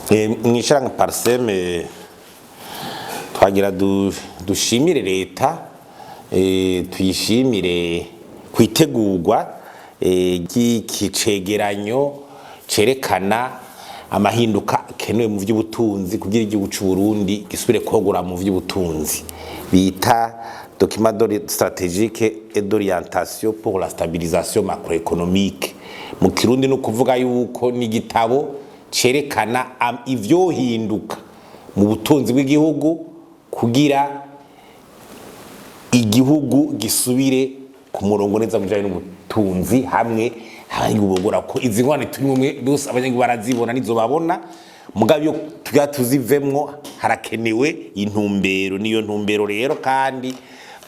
Mw'ishirahamwe PARCEM twagira dushimire leta, tuyishimire kwitegurwa ry'iki cegeranyo cerekana amahinduka akenewe mu vy'ubutunzi kugira igihugu c'u Burundi gisubire kogora mu vy'ubutunzi, bita document stratégique et d'orientation pour la stabilisation macroéconomique. Mu Kirundi no kuvuga yuko ni igitabo cerekana ivyohinduka mu butunzi bw'igihugu kugira igihugu gisubire ku murongo neza mu bijanye n'ubutunzi, hamwe abanyagihugu bogora ko izi ngorane turimwo bose abanyagihugu barazibona nizo babona. Mugabo iyo tugira tuzivemwo, harakenewe intumbero. Niyo ntumbero rero kandi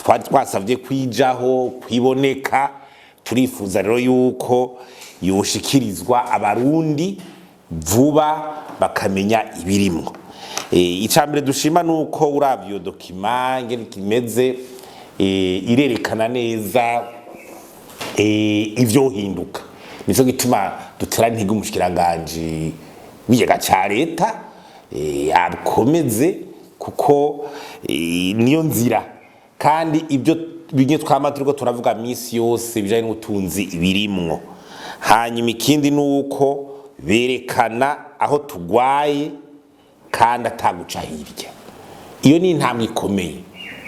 twari twasavye kwijaho kwiboneka. Turifuza rero yuko yoshikirizwa Abarundi vuba bakamenya ibirimwo. Icambere dushima nuko uravye iyo document ingene kimeze, irerekana neza ivyohinduka. Nico gituma dutera intege umushikiranganji w'ikigega ca leta akomeze, kuko niyo nzira. Kandi ibyo bimwe twama turiko turavuga misi yose bijanye n'ubutunzi birimwo. Hanyuma ikindi nuko berekana aho tugwaye kandi ataguca hirya. Iyo ni intambwe ikomeye,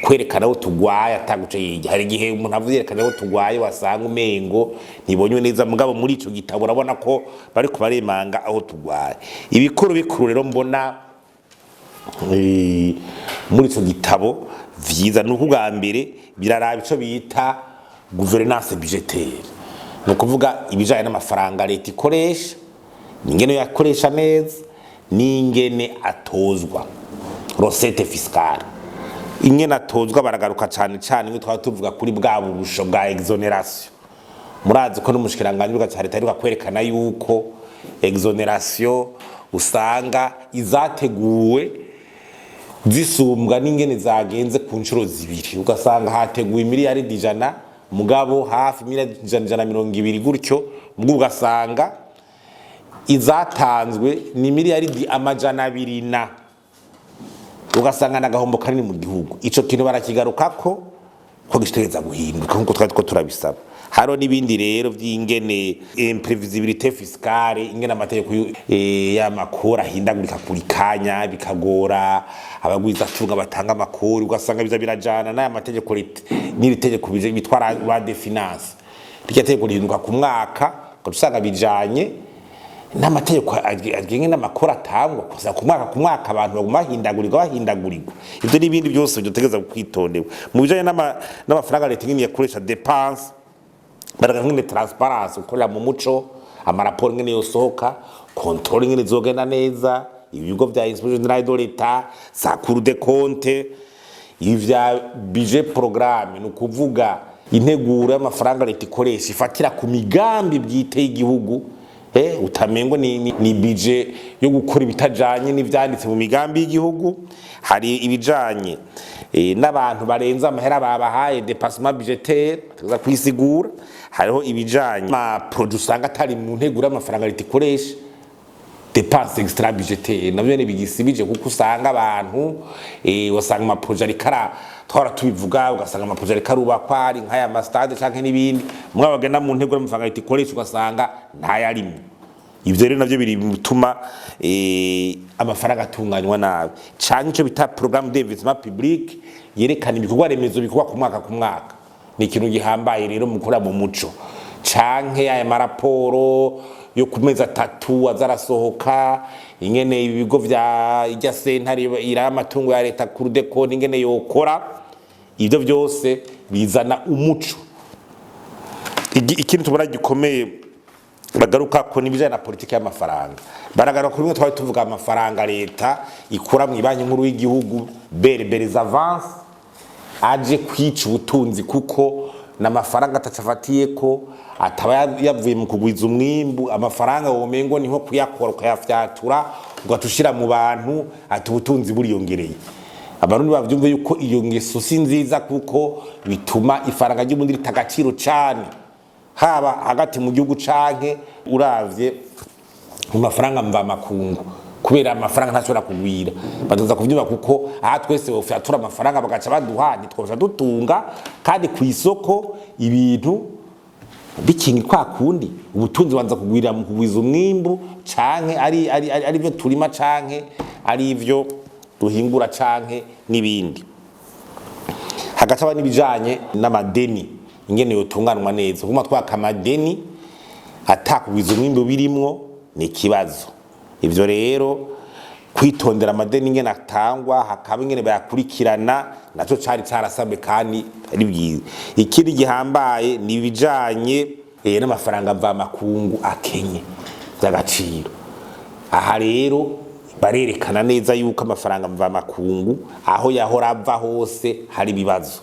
kwerekana aho tugwaye ataguca hirya. Hari igihe umuntu avuze yerekana aho tugwaye, wasanga umengo ntibonywe neza, mugabo muri ico gitabo urabona ko bariko baremanga aho tugwaye. Ibikuru bikuru rero mbona muri ico gitabo vyiza ni uko ubwa mbere biraraba ico bita gouvernance budgétaire, ni ukuvuga ibijanye n'amafaranga leta ikoresha, ingene yakoresha neza n'ingene atozwa, recette fiscale, ingene atozwa. Baragaruka cane cane ngo twaba tuvuga kuri bwa burusho bwa exonération. Murazi ko n'umushikiranganji w'ibwa leta aheruka kwerekana yuko exonération usanga izateguwe zisumbwa n'ingene zagenze ku nshuro zibiri, ugasanga hateguwe miliyaridi 100, mugabo hafi miliyaridi 100, 120 gutyo, mugabo ugasanga izatanzwe ni miliyaridi 200, na ugasanga n'agahombo kanini mu gihugu. Ico kintu barakigarukako ko gitegereza guhinduka nkuko twari two turabisaba. Hariho n'ibindi rero vy'ingene imprévisibilité fiscale, ingene amategeko y'amakori ahindagurika kuri kanya, bikagora abagwizatunga batanga amakori, ugasanga biza birajana n'aya mategeko n'iri tegeko bitwa loi de finance. Rirya tegeko rihinduka ku mwaka, ugaca usanga bijanye n'amategeko agenga n'amakuru atangwa kuza ku mwaka ku mwaka, abantu baguma bahindagurirwa bahindagurirwa. Ibyo n'ibindi byose byotegeza kwitondewe mu bijanye n'amafaranga leta ingene yakoresha, dépenses. Baraga ngene transparence, gukorera mu muco, amaraporo ingene yosohoka, contrôle ingene zogenda neza, ibigo vya Inspection Générale de l'État, za Cour des comptes, ivya budget programme, ni ukuvuga integuro y'amafaranga leta ikoresha ifatira ku migambi bwite y'igihugu, utamengo ni budget yo gukora ibitajanye n'ivyanditse mu migambi y'igihugu. Hari ibijanye n'abantu barenze amahera babahaye, dépassement budgétaire, bategereza kwisigura. Hariho ibijanye ma produit usanga atari mu nteguro y'amafaranga leta ikoresha, dépense extra budgétaire, navyo ni bigisibije, kuko usanga abantu usanga ama projets ariko ara twara tubivuga, ugasanga ama projets ariko arubakwa ari nk'aya ma stade canke n'ibindi, mwe bagenda mu nteguro y'amafaranga leta ikoresha ugasanga ntayarimwo. Ivyo rero navyo biri mu bituma amafaranga atunganywa nabi, canke ico bita programme d'investissement public yerekana ibikorwa remezo bikorwa ku mwaka ku mwaka. Ni ikintu gihambaye rero mu gukora mu muco, canke aya maraporo yo ku mezi 3 aza arasohoka, ingene ibigo vya irya sentare ira amatungo ya leta, Cour des comptes, ingene yokora. Ivyo byose bizana umuco. Ikintu tubona gikomeye bagaruka ko n'ibijanye na politiki y'amafaranga. Baragaruka kuri bimwe twari tuvuga, amafaranga leta ikura mu Banki Nkuru y'igihugu, BRB, les avances, aje kwica ubutunzi, kuko n'amafaranga atacafatiye ko ataba yavuye mu kugwiza umwimbu. Amafaranga womengo niho kuyakora, ukayafyatura, ugaca ushira mu bantu, ati ubutunzi buriyongereye. Abarundi bavyumve yuko iyo ngeso si nziza, kuko bituma ifaranga ry'ubundi rita agaciro cane, haba hagati mu gihugu canke uravye mu mafaranga mvamakungu. Kubera amafaranga ntashobora kugwira, batuza kuvyuba, kuko aha twese bofyatura amafaranga bagaca baduha, ntitwoca dutunga. Kandi ku isoko ibintu bikingi kwa kundi, ubutunzi banza kugwira mu kugwiza umwimbu, canke ari byo turima, canke ari ivyo duhingura, canke n'ibindi. Hagati aba n'ibijanye n'amadeni, ingene yotunganwa neza. Kuguma twaka amadeni atakugwiza umwimbu birimwo ni ikibazo. Ivyo rero, kwitondera amadeni ingene atangwa, hakaba ingene bayakurikirana, naco cari carasabwe kandi ari byiza. Ikindi gihambaye ni ibijanye n'amafaranga mvamakungu akenye vy'agaciro. Aha rero barerekana neza yuko amafaranga mvamakungu aho yahora ava hose hari ibibazo,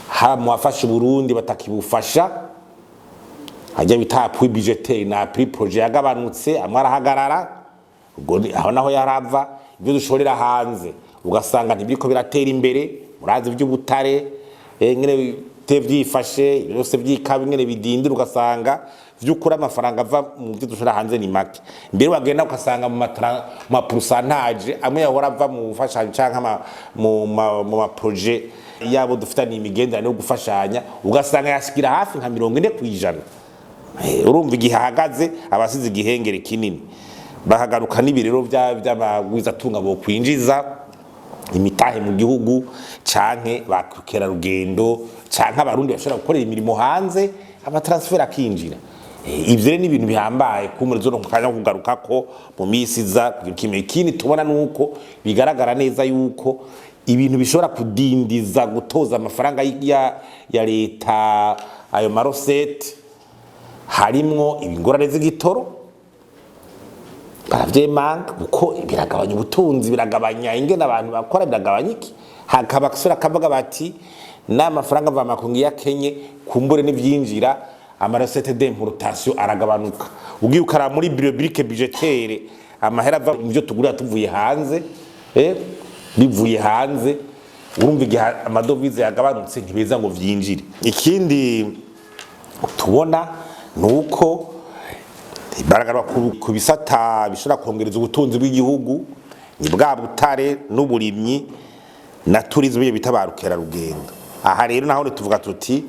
haba mu bafasha Uburundi batakibufasha, hajya bita appui budgétaire na appui projet yagabanutse, amwe arahagarara. Ubwo aho naho yarava ibyo dushorera hanze, ugasanga ntibiriko biratera imbere. Murazi iby'ubutare ngene bite vyifashe, byose vyikaba ingene bidindira, ugasanga vy'ukuri amafaranga ava mu byo dushora hanze ni make. Mbere wagenda ugasanga mu ma pourcentage amwe yahora ava mu bufashanyo canke mu ma projet yabo dufitaniye imigenderanire yo gufashanya, ugasanga yashikira hafi nka 40%. Urumva igihe ahagaze abasize igihengere kinini. Bakagaruka n'ibirero vy'abagwizatunga bokwinjiza imitahe mu gihugu, canke bakerarugendo, canke Abarundi bashobora gukorera imirimo hanze, ama transfert akinjira. Ivyo rero ni ibintu bihambaye kumure zo kanya kugaruka ko mu misi iza kugira kimwe. Ikindi tubona nuko bigaragara neza yuko ibintu bishobora kudindiza gutoza amafaranga ya leta, ayo ma recettes, harimwo ingorane z'igitoro. Baravyemanga kuko biragabanya ubutunzi, biragabanya ingene abantu bakora, biragabanya iki. Hakaba kasura kavuga bati n'amafaranga mvamakungu iyo akenye, kumbure n'ivyinjira, ama recettes d'importation aragabanuka. Ugiye ukaraba muri rubrique budgétaire, amahera ava mu byo tugurira tuvuye hanze, bivuye hanze, urumva igihe ama devises yagabanutse ntibeza ngo vyinjire. Ikindi tubona ni uko baragaruka ku bisata bishobora kongereza ubutunzi bw'igihugu, ni bwa butare n'uburimyi na tourisme bita ba rukerarugendo. Aha rero naho tuvuga tuti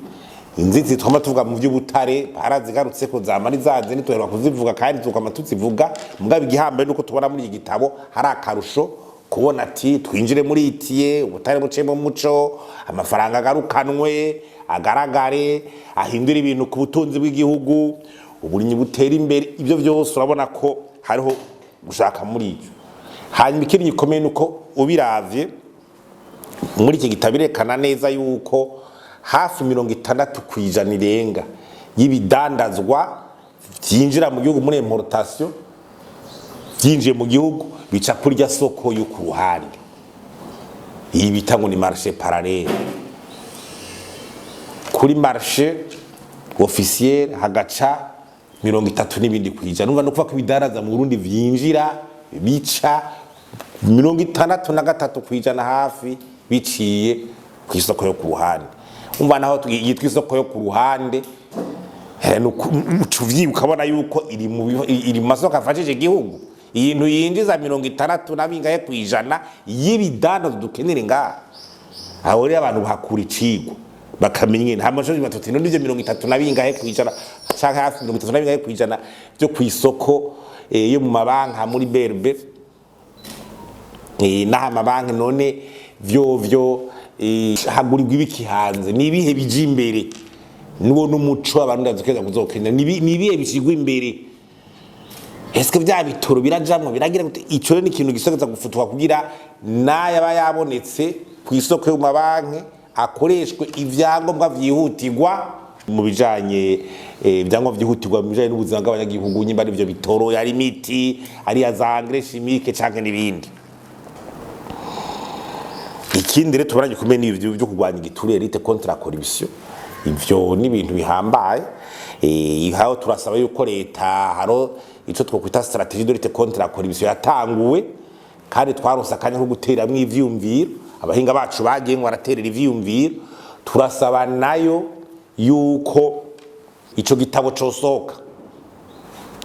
inzizi twama tuvuga mu by'ubutare barazigarutse ko zamara izaze, ntituheruka kuzivuga kandi tukama tuzivuga. Mugabo igihambaye nuko tubona muri iki gitabo hari akarusho, kubona ati twinjire muri itiye ubutare buce mu muco, amafaranga agarukanwe agaragare, ahindura ibintu ku butunzi bw'igihugu, uburimyi butera imbere. Ibyo byose urabona ko hariho gushaka muri ibyo. Hanyuma ikindi gikomeye ni uko ubiravye muri iki gitabo, birekana neza yuko hafi 60% irenga y'ibidandazwa vyinjira mu gihugu muri importation, vyinjiye mu gihugu bica kurya soko yo ku ruhande, iyi bita ngo ni marché parallèle. Kuri marché officiel hagaca 30 n'ibindi kwijana. Urumva no kuvuga ko ibidandaza mu Burundi vyinjira bica 63% hafi biciye ku isoko yo ku ruhande. Umva naho yitwa isoko yo ku ruhande, uca uvyibuka ukabona yuko iri mu masoko afashije igihugu. Ibintu yinjiza 60 na bingahe kwijana y'ibidandazwa dukenere ngaha. Aho rero abantu bahakura icigwa, bakamenya ingene nta mashuri batatu none ivyo 30 na bingahe kwijana, canke hafi 30 na bingahe kwijana vyo kw'isoko yo mu mabanki muri BRB n'aha amabanki, none vyo hagurirwa ibiki hanze? Ni ibihe bija imbere? Nuwo n'umuco abantu ndazikeza kuzokenera. Ni ibihe bishigwa imbere? Eske vya bitoro birajamwo, biragira gute? Ico rero ni ikintu gisogeza gufutuka kugira n'ayaba yabonetse ku isoko yo mu mabanki akoreshwe ivyangombwa vyihutirwa mu bijanye ibyangombwa vyihutirwa mu bijanye n'ubuzima bw'abanyagihugu, nyimba ari ivyo bitoro, ari imiti, ari ya za engrais chimique canke n'ibindi. Ikindi rero tubona gikomeye ni ivyo byo kurwanya igiturire, lutte contre la corruption. Ivyo ni ibintu bihambaye. Aho turasaba yuko leta haro ico twokwita stratégie de lutte contre la corruption yatanguwe, kandi twaronse akanya ko guteramwo ivyiyumviro, abahinga bacu bagiye ngo baraterera ivyiyumviro. Turasaba nayo yuko ico gitabo cosohoka.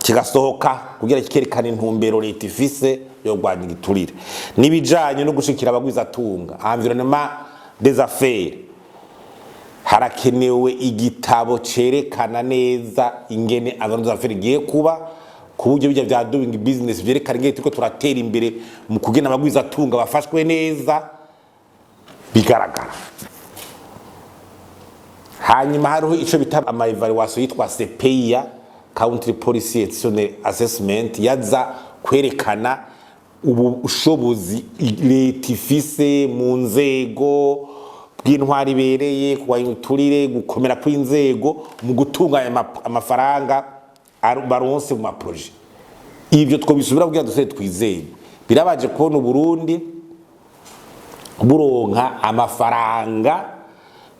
Kigasohoka kugira kikerekana intumbero leta ifise yo kurwanya igiturire n'ibijanye no gushikira abagwizatunga, environnement des affaires. Harakenewe igitabo cerekana neza ingene environnement des affaires igiye kuba, ku buryo bijya bya Doing Business vyerekana ingene turiko turatera imbere mu kugena abagwizatunga bafashwe neza bigaragara. Hanyuma hariho ico bita ama évaluation yitwa CPIA, Country Policy Institutional Assessment, yaza kwerekana ubushobozi leta ifise mu nzego bw'intwari ibereye, kurwanya ibiturire, gukomera kw'inzego mu gutunganya amafaranga baronse mu ma projets. Ivyo twobisubira kugira dusubire twizeye. Birabaje kubona Uburundi buronka amafaranga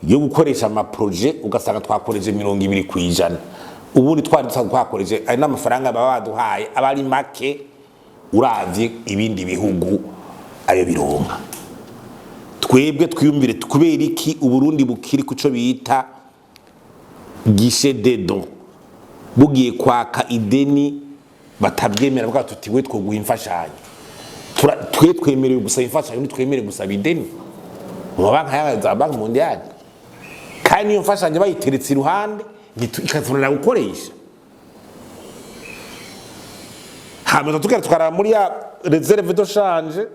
yo gukoresha ama projets, ugasanga twakoreje 20%. Ubundi twari dusanzwe twakoreje ayo n'amafaranga baba baduhaye aba ari make uravye ibindi bihugu ayo bironka. Twebwe twiyumvire, kubera iki Uburundi bukiri kuco bita guichet de dons? Bugiye kwaka ideni batabyemera, bavuga tuti: "We twoguha imfashanyo." Twe twemerewe gusaba imfashanyo, ntitwemerewe gusaba ideni mu mabanki ya za Banque mondiale. Kandi niyo mfashanyo bayiteretse iruhande, ikatunanira gukoresha. Hanyuma tugera tukaraba muri ya réserve de change,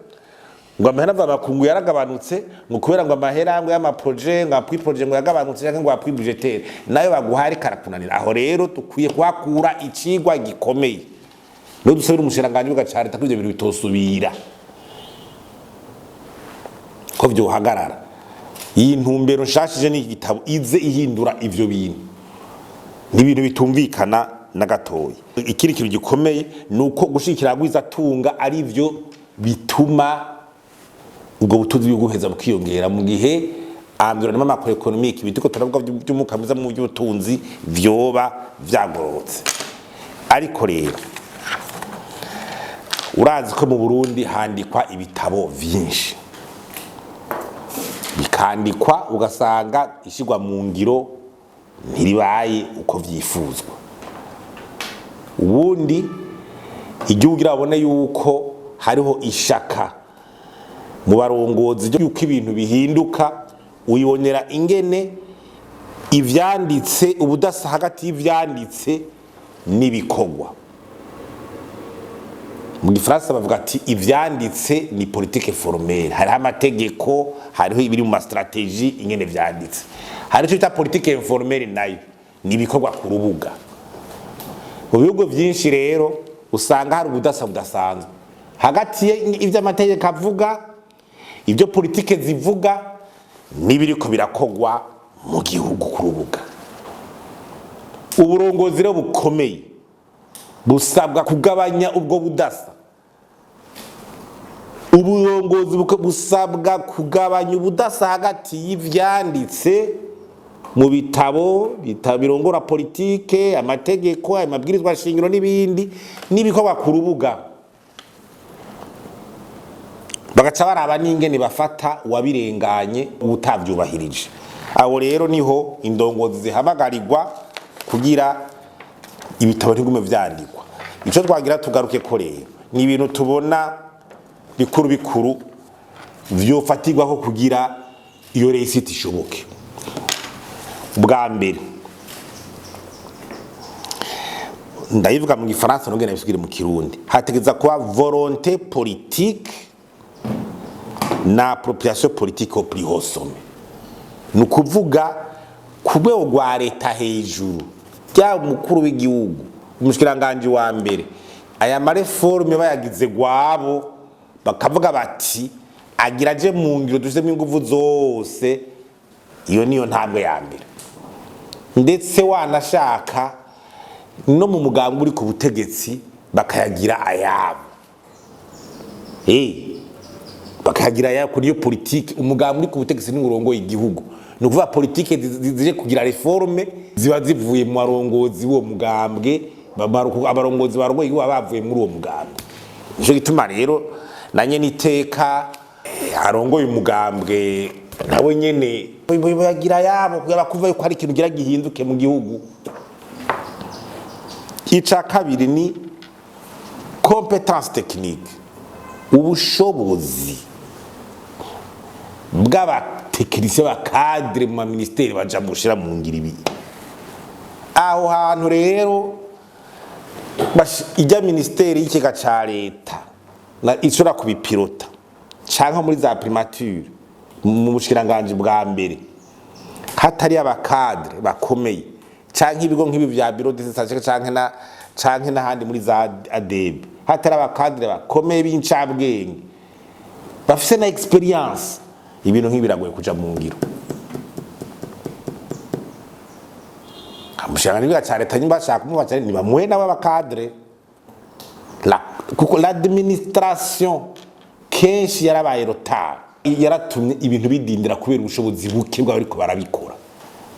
ngo amahera mvamakungu yaragabanutse, ngo kubera ngo amahera ngo y'ama projets, ngo appui projet ngo yagabanutse, cyangwa ngo appui budgétaire nayo baguhaye ariko arakunanira. Aho rero dukwiye kuhakura icigwa gikomeye, no dusabira umushikiranganji w'igihugu ca leta ko ivyo bintu bitosubira, ko vyohagarara. Iyi ntumbero nshashije ni igitabo ize ihindura ivyo bintu, ni ibintu bitumvikana na gatoya. Ikindi kintu gikomeye ni uko gushigikira tunga ari vyo bituma ubwo butunzi bw'uguheza bukiyongera, mu gihe environnement macroéconomique, ibituko turavuga by'umwuka mwiza mu by'ubutunzi, vyoba vyagororotse. Ariko rero urazi ko mu Burundi handikwa ibitabo vyinshi, bikandikwa, ugasanga ishyirwa mu ngiro ntiribaye uko vyifuzwa. Ubundi igihugu irabona yuko hariho ishaka mu barongozi yuko ibintu bihinduka, uyibonera ingene ivyanditse, ubudasa hagati y'ivyanditse n'ibikorwa. Mu gifaransa bavuga ati ivyanditse ni politique formelle, hariho amategeko, hariho ibiri mu ma stratégies ingene vyanditse. Hari ico bita politique informelle, nayo ni ibikorwa ku rubuga. Mu bihugu vyinshi rero usanga hari ubudasa budasanzwe hagati y'ivyo amategeko avuga, ibyo politike zivuga, n'ibiriko birakogwa mu gihugu ku rubuga. Uburongozi rero bukomeye busabwa kugabanya ubwo budasa. Uburongozi busabwa kugabanya ubudasa hagati y'ivyanditse mu bitabo birongora politike, amategeko, amabwirizwa shingiro n'ibindi, n'ibikorwa ku rubuga. Bagaca baraba n'ingene bafata uwabirenganye, utavyubahirije. Abo rero niho indongozi zihamagarirwa kugira ibitabo ntigume vyandikwa. Ico twagira tugaruke ko rero ni ibintu tubona bikuru bikuru vyofatirwako kugira iyo réussite ishoboke. Bwa mbere, ndayivuga mu gifaransa nongera ndabisubire mu kirundi, hategeza kuba volonté politique na appropriation politique au plus haut sommet. Ni ukuvuga ku rwego rwa leta hejuru, byaba umukuru w'igihugu, umushikiranganji wa mbere, aya ma réformes bayagize gwabo, bakavuga bati: "Agira aje mu ngiro, dushyizemo ingufu zose." Iyo niyo ntambwe ya mbere. Ndetse wanashaka no mu mugambi uri ku butegetsi bakayagira ayabo, bakayagira ayabo kuri iyo politike. Umugambi uri ku butegetsi ni urongoye igihugu. Ni ukuvuga politike zije kugira réforme ziba zivuye mu barongozi b'uwo mugambwe, abarongozi barongoye igihugu baba bavuye muri uwo mugambwe. Nico gituma rero nanye niteka arongoye umugambwe nawe nyene bagira yabo kugira bakumva yuko hari ikintu gira gihinduke mu gihugu. Ica kabiri ni compétence technique, ubushobozi bw'abatekinisiye, ba cadres mu maministeri baja gushira mu ngiro ibi. Aho hantu rero ijya ministeri y'ikigega ca leta ishobora kubipilota, canke muri za primature, mu bushikiranganji bwa mbere, hatari aba cadres bakomeye, canke ibigo nk'ibi vya bureau de canke n'ahandi muri za ADB, hatari aba cadres bakomeye b'incabwenge bafise na expérience, ibintu nk'ibi biragoye kuja mu ngiro. Umushikiranganji bwa leta nyimba bashaka kumufasha, nibamuhe nawe aba cadres kuko l'administration kenshi yarabaye retard, yaratumye ibintu bidindira kubera ubushobozi buke bw'abariko barabikora.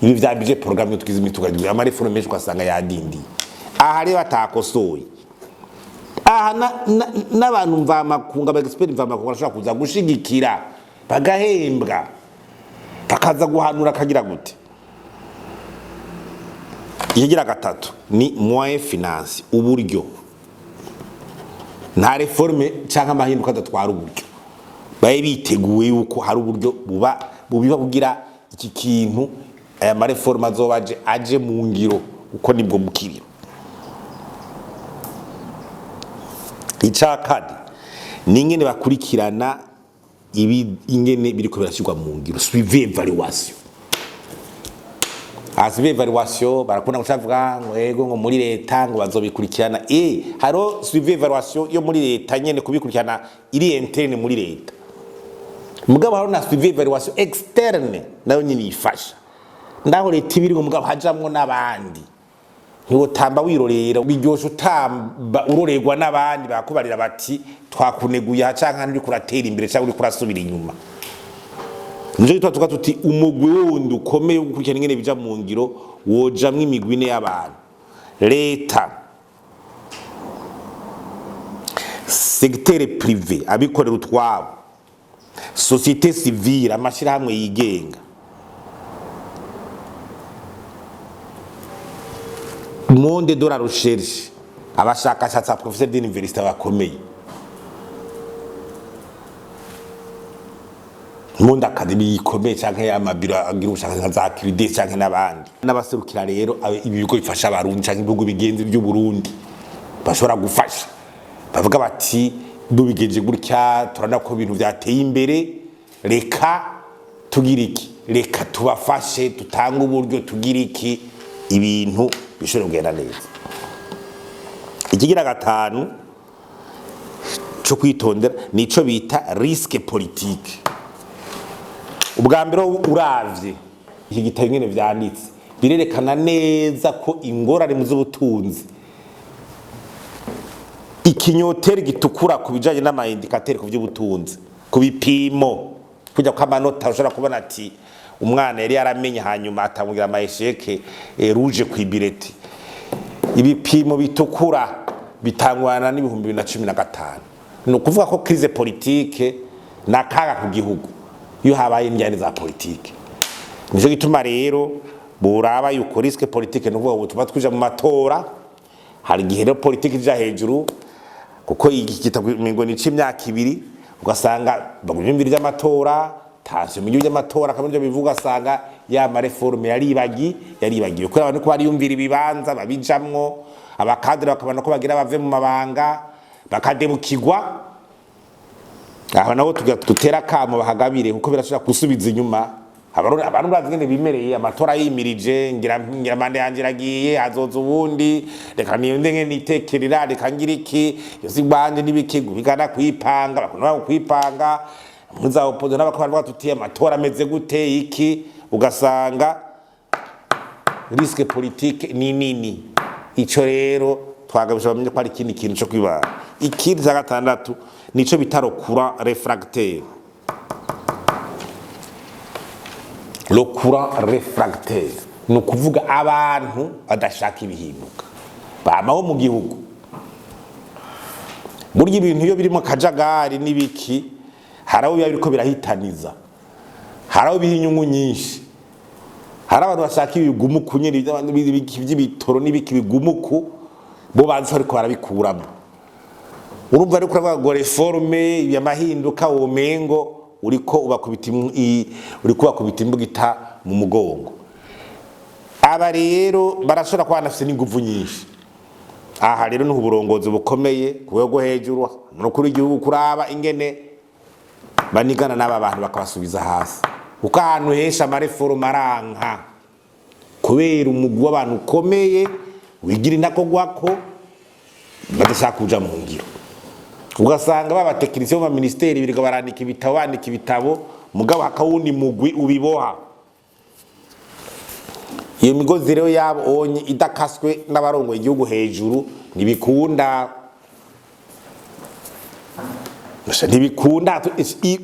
Ibi vya budget programme twize imitugagiwe, ama réformes menshi ugasanga yadindiye. Aha rero batakosoye aha, n'abantu mvamakungu, aba experts mvamakungu barashobora kuza gushigikira, bagahembwa, bakaza guhanura, akagira gute. Ikigira gatatu ni moyen finance, uburyo. Nta réforme canke amahinduka adatwara uburyo. Babe biteguye yuko hari uburyo buba bubiba kugira iki kintu, aya ma réformes azoba aje mu ngiro, uko nibwo bukiriro. Ica kane ni ingene bakurikirana ibi, ingene biriko birashyirwa mu ngiro, suivi évaluation. Suivi évaluation, barakunda gucavuga ngo ego, ngo muri leta ngo bazobikurikirana. Haro suivi évaluation yo muri leta nyene, kubikurikirana iri interne muri leta, mugabo haro na suivi évaluation externe nayo nyene ifasha. Ndaho leta ibiri ngo mugabo hajamwo n'abandi, ntiwotamba wirorera, biryoshe utamba urorerwa n'abandi, bakubarira bati twakuneguye aha, canke hano uriko uratera imbere canke uriko urasubira inyuma. Nico gituma tuvuga tuti umugwi wundi ukomeye wo gukurikirana ingene bija mu ngiro wojamwo imigwi ine y'abantu: leta, secteur privé, abikorera utwabo, société civile, amashirahamwe yigenga, monde de la recherche, abashakashatsi, professeur d'université bakomeye, monde académique ikomeye, canke amabiro agira ubushakashatsi nka za CRIDES canke n'abandi, n'abaserukira rero ibi bigo bifasha Abarundi canke ibihugu bigenzi by'Uburundi bashobora gufasha, bavuga bati dubigenje gutya turabona ko ibintu vyateye imbere, reka tugira iki, reka tubafashe, dutange uburyo, tugira iki, ibintu bishobora kugenda neza. Ikigira gatanu co kwitondera nico bita risque politique. Ubwa mbere, uravye iki gitabo ingene vyanditse, birerekana neza ko ingorane mu z'ubutunzi, ikinyoteri gitukura ku bijanye n'ama indicateurs ku vy'ubutunzi, ku bipimo, kujya kw'amanota, ushobora kubona ati umwana yari yaramenye, hanyuma atangira ama échecs rouge kw'i bulletin. Ibipimo bitukura bitangwana n'2015. Ni ukuvuga ko crise politique ni akaga ku gihugu iyo habaye indyane za politike. Nico gituma rero buraba yuko risque politique, ni ukuvuga ngo tuba twija mu matora, hari igihe rero politike ija hejuru, kuko iki gitabo ngo ni c'imyaka 2, ugasanga bagumye imbere y'amatora, tension mu gihugu y'amatora, akaba nivyo bivuga, asanga ya ma réformes yaribagiwe kubera abantu ko bariyumvira ibibanza babijamwo, aba cadres bakabona ko bagira bave mu mabanga, bakadebukirwa. Aho nabo dutera akamo bahagabire, kuko birashobora gusubiza inyuma abantu. Bazi ingene bimereye, amatora yimirije, ngira manda yanje iragiye, hazoza uwundi, reka niyonde ngene nitekerera, reka ngira iki, yose igwanje n'ibiki, bigana kwipanga, bakunda kwipanga muri za opposition n'abakora, tuti amatora ameze gute iki, ugasanga risque politique ni nini. Ico rero twagabisha bamenye ko ari ikindi kintu co kwibara. Ikindi cya gatandatu nico bita le courant réfractaire. Le courant réfractaire ni ukuvuga abantu badashaka ibihinduka bamaho mu gihugu. Burya ibintu iyo birimo akajagari n'ibiki, hari abo biba biriko birahitaniza, hari abo biha inyungu nyinshi, hari abantu bashaka ibigumuku nyene by'ibitoro n'ibiki bigumuku. Bo bazi ariko barabikuramo. Urumva, ariko uravuga ngo réforme yamahinduka, womengo uriko ubakubita uriko ubakubita imbugita mu mugongo. Aba rero barashobora kuba banafise n'inguvu nyinshi. Aha rero ni uburongozi bukomeye ku rwego hejuru no kuri igihugu, kuraba ingene banigana n'aba bantu bakabasubiza hasi, kuko ahantu henshi ama réformes aranka kubera umugwi w'abantu ukomeye wigira intakogwako, badashaka kuja mu ngiro. Ugasanga ba batekinisiye bo mu minisiteri birirwa barandika ibitabo, bandika ibitabo, mugabo hakawundi mugwi ubiboha. Iyo migozi rero yabo onye idakaswe n'abarongoye igihugu hejuru, ntibikunda. Gusa ntibikunda,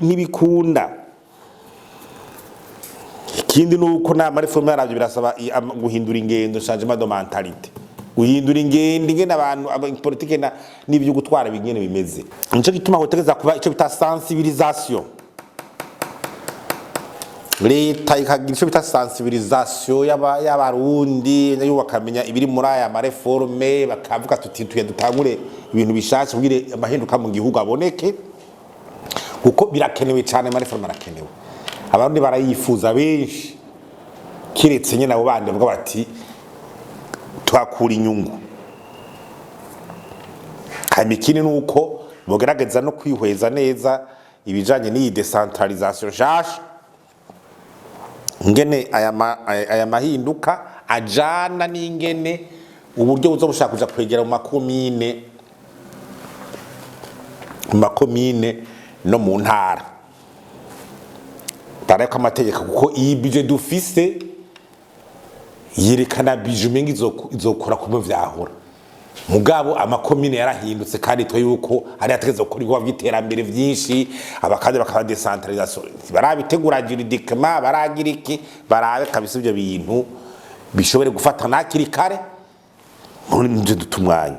ntibikunda. Ikindi ni uko nama réforme yaravyo birasaba guhindura ingendo, changement de mentalité, guhindura ingendo, ingene abantu politike na n'ibyo gutwara bingene bimeze. Nico gituma hotegeza kuba ico bita sensibilisation. Leta ikagira ico bita sensibilisation y'abarundi, nayo bakamenya ibiri muri aya ma réformes, bakavuga tuti tuye dutangure ibintu bishasha kugira amahinduka mu gihugu aboneke, kuko birakenewe cyane. Ama réformes arakenewe, Abarundi barayifuza benshi, kiretse nyine abo bandi bavuga bati tuhakura inyungu. Hanyuma ikindi ni uko bogerageza no kwihweza neza ibijanye n'iyi décentralisation nshasha, ingene aya mahinduka ajana n'ingene uburyo buza bushaka kuja kwegera mu makomine no mu ntara, bareko amategeko, kuko iyi budget dufise yerekana budget umenga izokora kumwe vyahora, mugabo amakomine yarahindutse, kandi twe yuko ari ategeza gukora ibikorwa vy'iterambere vyinshi, abakandi bakaba décentralisation barabitegura juridiquement, baragira iki, barabe kabisa ivyo bintu bishobore gufata hakiri kare muri nje dutumwanya.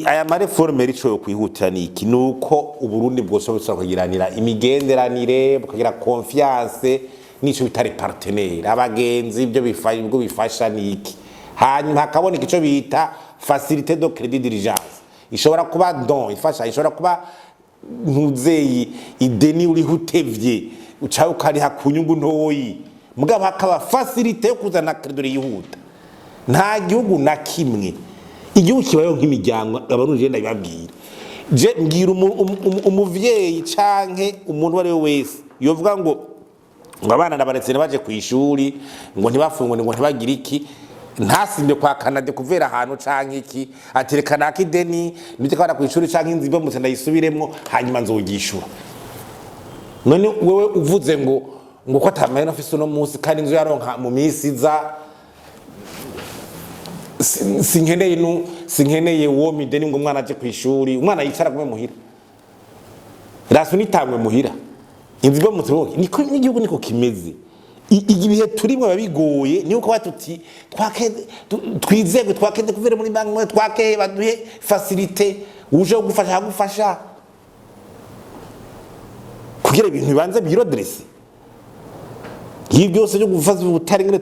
Aya ma réformes rico yo kwihutira ni iki? Nuko Uburundi bwose bushobora kugiranira imigenderanire, bukagira confiance n'ico bita les partenaires, abagenzi. Ibyo bifasha, ibwo bifasha ni iki? Hanyuma hakaboneka ico bita facilité de crédit d'urgence, ishobora kuba don ifasha, ishobora kuba ntuzeyi ideni uriho utevye uca ukariha ku nyungu ntoyi, mugabo hakaba facilité yo kuzana crédit yihuta. Nta gihugu na kimwe, igihugu kibayeho nk'imiryango. Abarundi, je ndabibabwira, je mbwira umuvyeyi canke umuntu uwo ari we wese yovuga ngo abana ndabaretse ntibaje ku ishuri, ngo ntibafungwe, ngo ntibagire iki, ntasimbe kwa Canada kuvera ahantu canke iki, atereka naka ideni nibyo abana ku ishuri canke inzu ibomotse ndayisubiremwo, hanyuma nzogishura. None wewe uvuze ngo ko atamahera afise uno munsi, kandi inzu yaronka mu minsi iza, sinkeneye nu sinkeneye uwo mideni ngo umwana aje ku ishuri, umwana yicara gume muhira, rasu nitangwe muhira, inzu ibomotse. Niko n'igihugu niko kimeze. Ibihe turimwo biba bigoye, niyo kuba tuti twake twizegwe, twakende kuvera muri banki, twake baduhe facilité, uje gufasha agufasha kugira ibintu bibanze bi redresse. Ibi byose byo gufata ubutare, ngene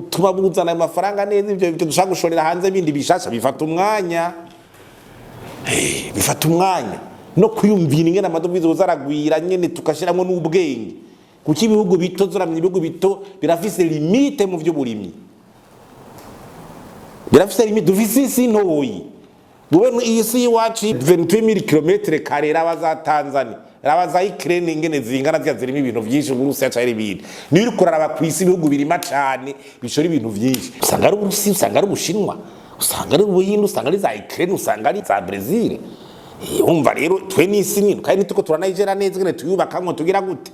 tuba buzana ayo mafaranga neza, ibyo dushaka gushorera hanze bindi bishasha, bifata umwanya. Bifata umwanya no kwiyumvira ingene amadovize aragwira nyene, tugashiramwo n'ubwenge, kuko ibihugu bito zoramye, ibihugu bito birafise limite mu vy'uburimyi, birafise limite. Dufise isi ntoyi. Wowe, iyi si y'iwacu 28000 km carrés, raba za Tanzania, raba za Ukraine ingene zingana, zya zirimo ibintu vyinshi, Uburusiya canke ibindi. Niyo uriko uraraba kw'isi, ibihugu birima cane bishora ibintu vyinshi, usanga ari Uburusiya, usanga ari Ubushinwa, usanga ari Ubuhinde, usanga ari za Ukraine, usanga ari za Brazil. Wumva rero twe n'isi nini, kandi nituko turanayigera neza ingene tuyubakamwo, tugira gute?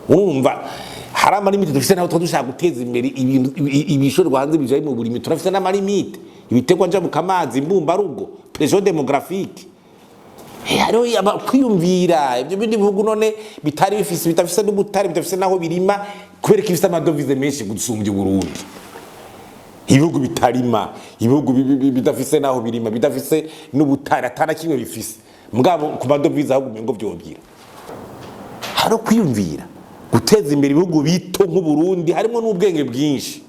Urumva hari ama limites dufise, naho tuba dushaka guteza imbere ibintu ibishorerwa hanze bijanye mu burimyi, turafise n'ama limites, ibiterwa njabuka amazi, mbumbarugo, pression démographique. Hariho kwiyumvira ibyo bindi bihugu none bitari bifise, bidafise n'ubutare, bidafise naho birima, kubera ko ifise amadovize menshi gusumbya Uburundi. Ibihugu bitarima, ibihugu bidafise naho birima, bidafise n'ubutare, atana kimwe bifise, mugabo ku madovize ahubwo umengo vyogira. Hari kwiyumvira guteza imbere ibihugu bito nk'Uburundi, harimo n'ubwenge bwinshi.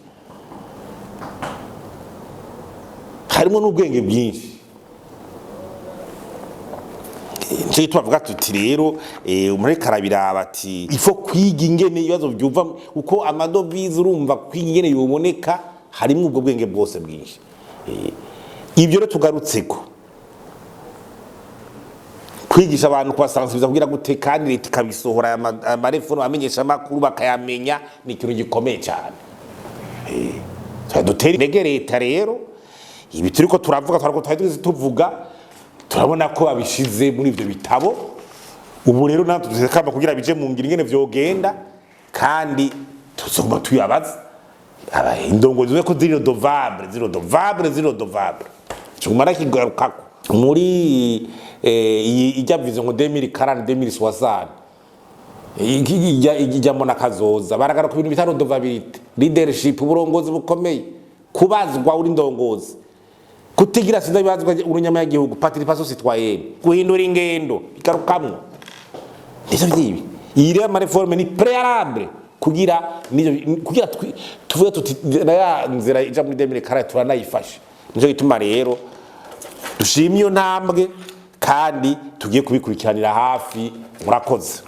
Harimo n'ubwenge bwinshi. Nico gituma tuvuga tuti rero umuntu ariko arabiraba ati ifo kwiga ingene ibibazo byuva, uko amadovize, urumva, kwiga ingene yoboneka, harimo ubwo bwenge bwose bwinshi. Ibyo rero tugarutseko, kwigisha abantu, kubasansibiliza kugira gute, kandi leta ikabisohora aya amaréformes, amenyesha amakuru bakayamenya, ni ikintu gikomeye cyane. Dutera intege leta rero. Ibi turiko turavuga, twariko twari tugeze tuvuga, turabona ko babishize muri ivyo bitabo. Ubu rero natwe tuzekamba kugira bije mu ngiro ingene vyogenda, kandi tuzoguma tuyabaza indongozi ko ziri redevable, ziri redevable, ziri redevable. Cuma nakigarukako muri iyi ijya vision ngo 2040, 2060, ijya mbona kazoza, baragaruka ku bintu bita redevabilité, leadership, uburongozi bukomeye, kubazwa uri ndongozi, kutigira sida bibazwa urunyama y'igihugu, participation citoyenne, guhindura ingendo, bigarukamwo nivyo vyibi. Iyi rero amaréformes ni préalable kugira niyo kugira tuvuge tuti na ya nzira ija muri 2040 turanayifashe. Nico gituma rero dushimye iyo ntambwe kandi tugiye kubikurikiranira hafi. Murakoze.